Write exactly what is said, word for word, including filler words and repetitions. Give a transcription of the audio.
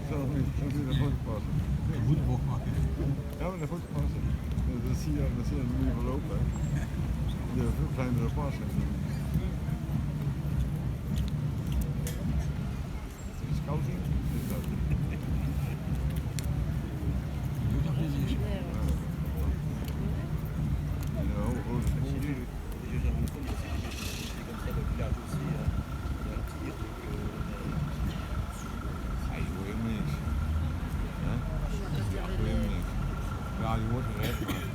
Zelf neet, zelf neet good passe. Good passe. Ja, maar dat good passe. Dat is hier, dat is hier niet verlopen, hè. Die hebben veel kleinere passen. Scouting? Is dat? Doet nog niet eens. Ja, hoe groot is het? Déjà, on connaît aussi, c'est comme ça, le village aussi, euh, il y a un tir, donc, euh, Ah, je hoort helemaal niks. Hè? Ja, je hoort helemaal niks. Ja, je hoort het recht, maar